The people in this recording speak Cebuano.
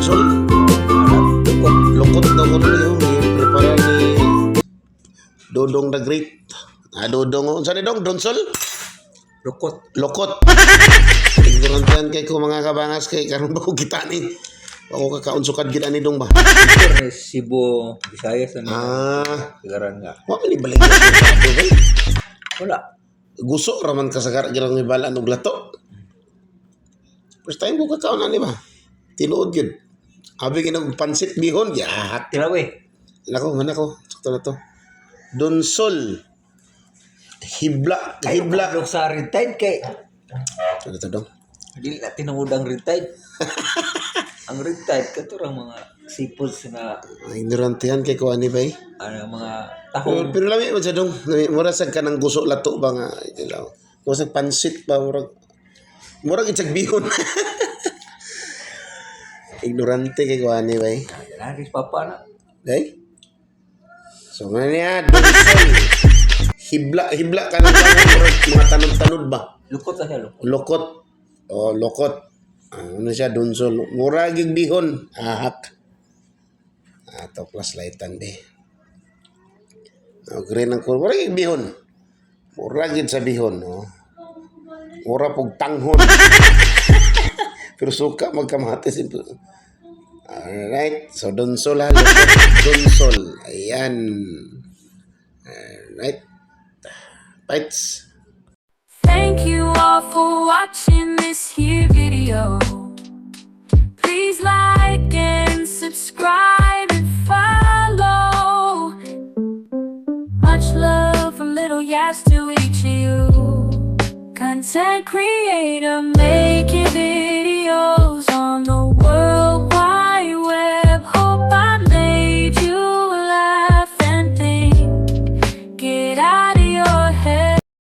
Donsol? Lukot. Lukot daw ko nun yung prepara ni Dodong the Great. Ah, Dodong. Unsa ni dong? Donsol? Lukot. Lokot. Ignorantehan kay ko, mga kabangas, kay karon ba ko kita ni. Ako kakaon sukad gid ani dong ba. Picture ni Cebu, Visayas ano. Ah, Sagaran nga. wa man ni balik sa bay. Wala. Guso raman ka sagar gilang ni balaan og lato. First time ko kakaon ani ba. Tinuod yun. Abi ginog pansit bihon ya. Tilaw eh. Nako, man ako. Sakto na to. Donsol. Hibla, hibla. Hibla. Sa red tide kay Ano to dong? dili na tinuod ang red tide. Ang red tide katurang mga seafoods na Ay, ignorantehan kay ko ani ba eh. ano, mga Pero, tahong. pero lami man siya dong. Lami, mura sad ka ng guso lato ba nga. Ilaw. Mura sad pansit ba murag murag itsag bihon. Ignorante kay ko ani ba eh. Yan papa na. Day? So nga niya, donsol. Hibla, hibla ka ng murag mga tanod-tanod ba? Lukot na siya, lukot. Lokot. Oh, lokot. Ah, ano siya, donsol. Murag yung bihon. Ahak. Ah, to flashlightan di. Oh, green ang kulay. Murag yung bihon. Murag yun sa bihon. Oh. Mura pog tanghon. Pero suka magkamatis. Alright. So, donsol ha. Lokot, donsol. Ayan. Alright. Bites. Thank you all for watching this here video. Please like and subscribe and follow. Much love from Little Yas to each of you. Content creator made.